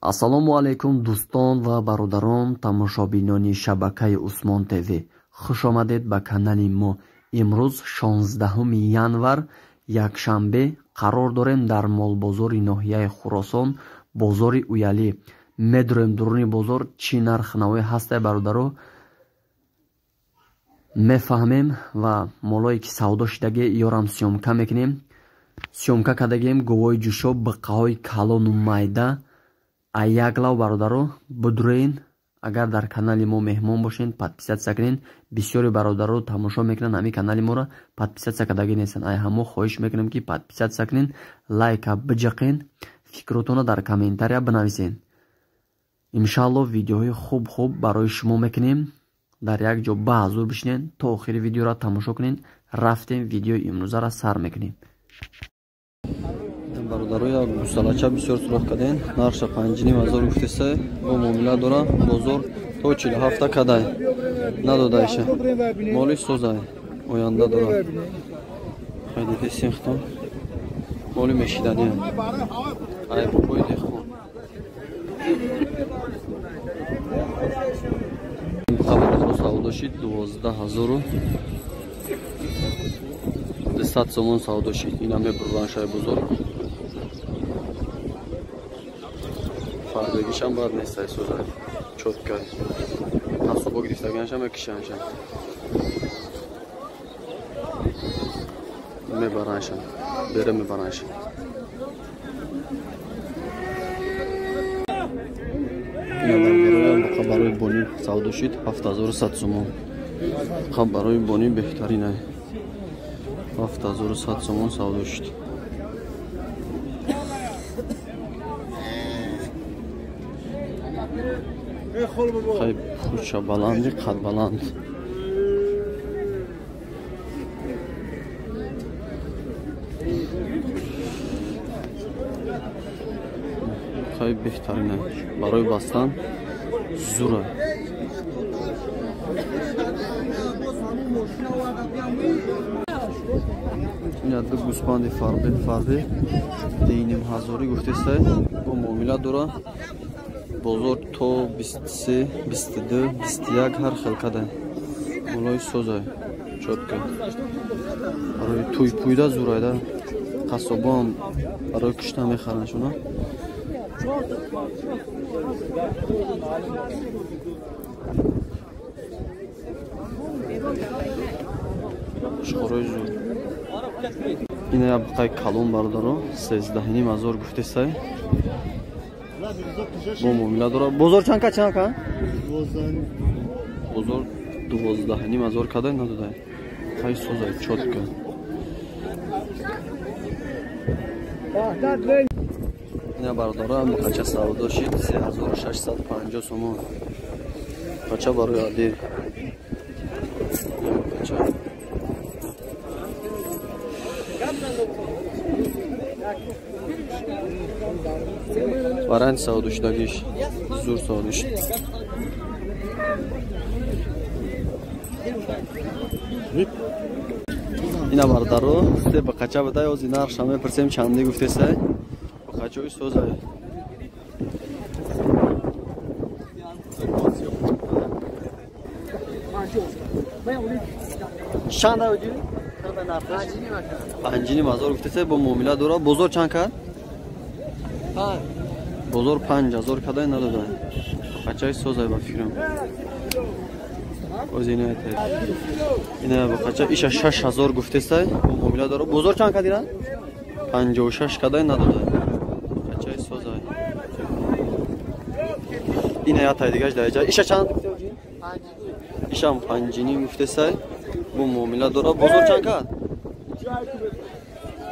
Ассалому алайкум дӯстон ва бародарон, тамошобинони шабакаи Усмон ТВ. Хуш омадед ба канали мо. Имрӯз 16 январ, якшанбе, қарор дорем дар молбозори ноҳияи Хуросон, бозори Уялӣ. Медурем дуруни бозор, чӣ нарх навои ҳастай бародаро мефаҳмем ва молое ки савдо шидаге ёрам съёмка мекунем. Съёмка кардагем говои ҷӯшо, биққаҳои калону майда. Як лав бародаро будурен. Агар дар канали мо меҳмон бошен, подписаться кунен. Бисёри бародаро тамошо мекунанд ҳамин канали моро, подписаться кардаги нестанд. Ай ҳамо хоҳиш мекунем ки подписаться кунен, лайка биҷақен, фикротонро дар комментария бинависен. Иншаалло видеоҳои хуб-хуб барои шумо мекунем. Дар як ҷо ба ҳазур бишинен, то охири видеоро тамошо кунен. Рафтем, видеои имрӯзаро сар мекунем. Бародаро, як гусалача бисёр суроғ карден, нархша 5,5 ҳазор гуфтеса, бо муомила дора, бозор то 47 кадай надодайша. Моли созай, оянда дора. Хайдите синхтон моли мешидани ай бобои деҳқон. Бародаро савдо шид 12,200 сомон савдо шид. Ина мебурдан шай бозор. Фарбегишам бад нестай, созай чоткай. Ҳасобо гирифтаганшам мекишаншам, мебараншам, бере мебараншам. Ина бародароям буқа барои бонӣ савдо шид 7100 сомон. Буқа барои бонӣ беҳтаринай, 7100 сомон савдо шид. Хай пуча баланди, қад баланд. Хай беҳтарина барои бастан зура. Ина ду гӯспанди фарбе фарбе 2,5 ҳазорӣ гуфтестай, бо муомила дора. Бозор то 23, 22, 21 ҳар хел кадай. Молои созай, чотка. Барои туй пуйда зурайда. Қассобоам барои кушта мехаранд шуна. Шухорои зур. Ина як буқаи калон бародаро, 13,5 ҳазор гуфтесай. Бо муомила дора. Бозор чанд ка, чанд ка? Бозор 12,5 ҳазор кадай надодай. Хай созай, чотка. Ина бародаро буқача савдо шид 3650 сомон. Буқача барои адир. Буқача. Вариант савдо шудагиш зур савдо шуд. Ина бародаро се буқача будай, ози нархша мепурсем чанде гуфтесай. Буқачаҳои созай. Чанда оди? 5,5 ҳазор гуфтесай, бо муомила дора. Бозор чанд кард? Бозор 5000 кадай надодай. Буқачаи созай ба фикрам. Ози ина буқача иша 6000 гуфтесай, бо муомила дора. Бозор чанд кардира? 56 кадай надодай. Буқачаи созай. Ина я тай дигаш даҷа. Иша чанд гуфте? Ишам 5,5 гуфтесай, бо муомила дора. Бозор чанд кард?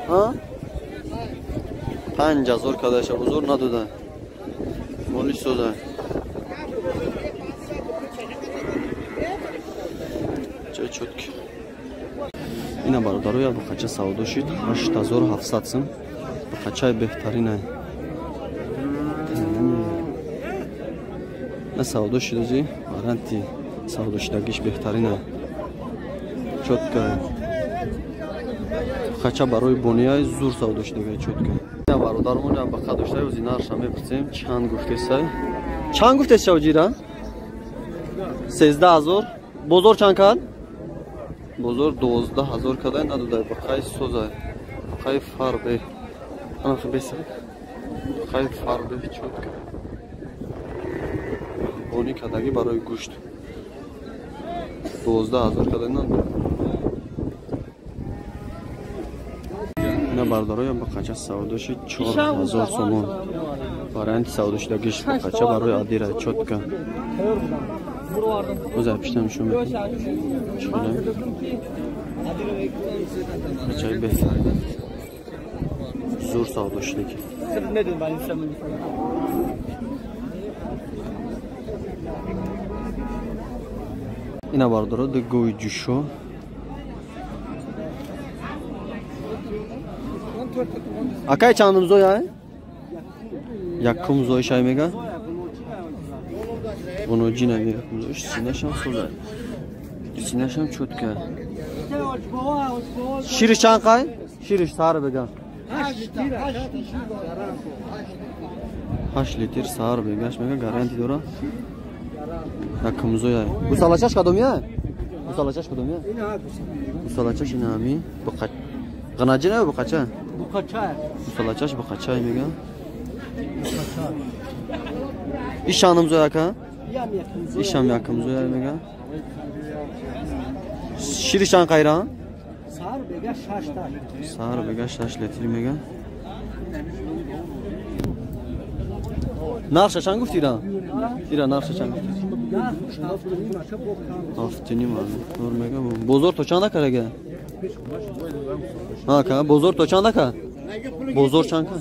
Ҳа? 5000 кадаша бозор надода. Моли соза. Чай чотки. Ина бародаро як буқача савдо шид 8700 сом. Буқачаи беҳтаринай. На савдо шид ози варианти савдо шидагиш беҳтаринай. Чотка. Буқача барои бонияй зур савдо шидагай чотка. Бародармон я бақа доштай, ози нарша мепурсем, чанд гуфтесай? Чанд гуфтес шавҷира? 13,000. Бозор чанд кард? Бозор 12,000 кадай надодай, бақаи созай. Бақаи фарбе. Ана хабеса. Бақаи фарбе чотка. Бони кадаги барои гӯшт. 12,000 кадай надодай. Ина бародароя бақача савдоши 4,000 сомон. Варианти савдошидагиш бақача барои адира чотка. Оза пиштам нишон медиҳем. Чӣ бақачаи беҳтарин. Зур савдошидаги. Ина бародаро ду гови ҷӯшо. Акай чандум зой ай? Якум зой шай мега? Боноҷи нами якум зой. Синашам созай. Синашам чотка. Шириш чанд қай? Шириш сар бега. 8 литр сар бегаш мега гарантия дора. Якум зой ай. Гусалачаш кадом я? Гусалачаш кадом я? Гусалачаш ина ами. Ғанаҷи на бақача? Бақача. Гусалачаш бақача мега. Ишанам зой ака? Ишам якум зой мега. Ширишан қайра? Сар бега 6 та. Сар бега 6 литр мега. Нархша чанд гуфти ира? Ира нархша чанд гуфти? 7,5 мега. Бозор то чанд акарага? Ака, бозор то чанд ака? Бозор чанд ка?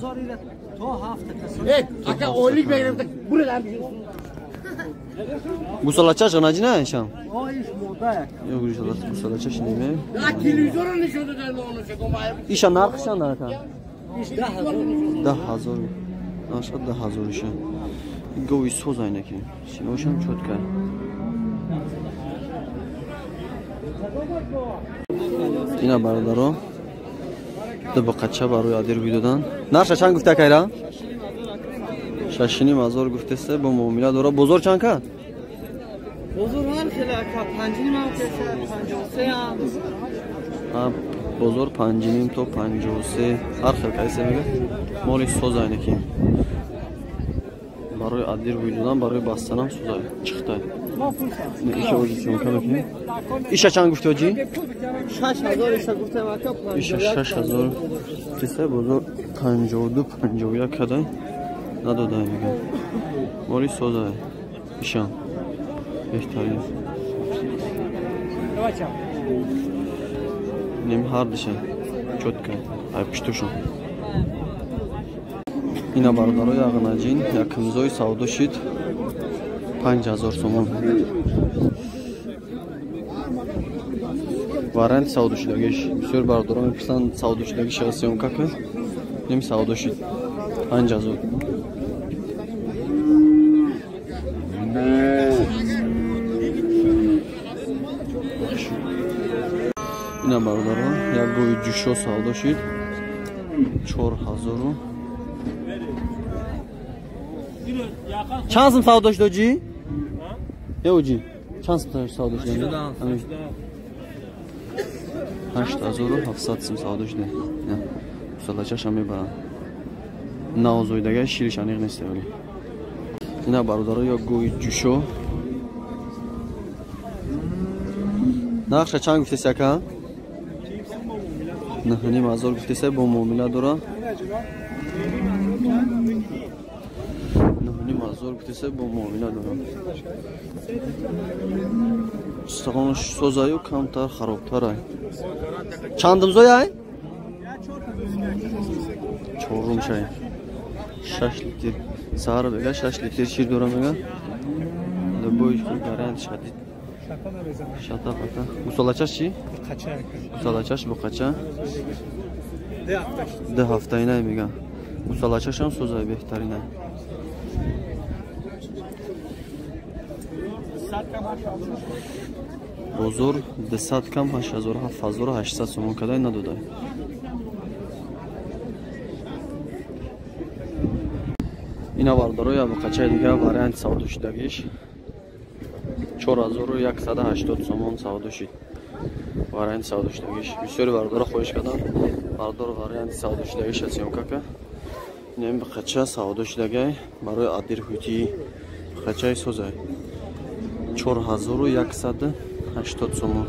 Ака, ойлик бегирем, буралам. Гусалачаш ғанаҷи на шам? Оиш мода. Ё гусалачаш неме. Телевизорро нишон додан мо. Иша нарх чанд ака? Иш 10,000. 10,000. Нархша 10,000 иша. Гови соз айнаки. Синошам чотка. Ина бародаро ду бақача барои адир видодан. Нарша чанд гуфта кайра? 6,5 гуфтеста бо муомила дора. Бозор чанд кард? Бозор ҳар хел ака, 5,5 ҳам кеса, 53 ҳам. Бозор 5,5 то 53 ҳар хел кайса мега. Моли соз айнаки. Барои адир видодан, барои бастанам созай чиқтай. Иша оҷи съёмка мекунем. Иша чанд гуфти оҷи? 6,000 иша гуфтам ака. Иша 6,000. Киса бозор 52 51 кадай надодай мега. Моли созай. Иша. Беҳтарин. Ним ҳар диша. Чотка. Ай пуштушон. Ина бародарои ағнаҷин якумзои савдо шид 5,000 сомон. Варианти савдо шудагиш. Бисёр бародарон мепурсанд савдо шудагиш съёмка кун. Ним савдо шид 5,000. Ина бародарон як гови ҷӯшо савдо шид 4,000. Чанд сум савдо шуд оҷи? Е оҷи, чанд сум савдо шуд? 8,700 сум савдо шуд. Гусалачашам мебаранд. Навзоидага шириш аниқ нест вале. Ина бародаро ё гови ҷӯшо. Нархша чанд гуфтеси ака? 9,5 гуфтеси, бо муомила дора. 9,5 гуфтеси, бо муомила дора. Устахонаш созаю камтар харобтарай. Чандум зой ай? Чорум шай. 6 литр. Саҳар бега 6 литр шир дора мега. Любой гарант шадид. Шата пата. Гусалачаш чи? Гусалачаш буқача. 2 ҳафтаинай мега. Гусалачашам созай беҳтаринай. Бозор 200 кам 8000 7800 сомон кадай надодай. Ина, бародаро, я буқачаи дига, варианти савдо шудагиш 4180 сомон савдо шид. Варианти савдо шудагиш, бисёри бародаро хоҳиш кардам: «Бародор, варианти савдо шудагиша съёмка ка». Инам буқача савдо шудагай, барои адирҳутӣ буқачаи созай, 4180 сомон.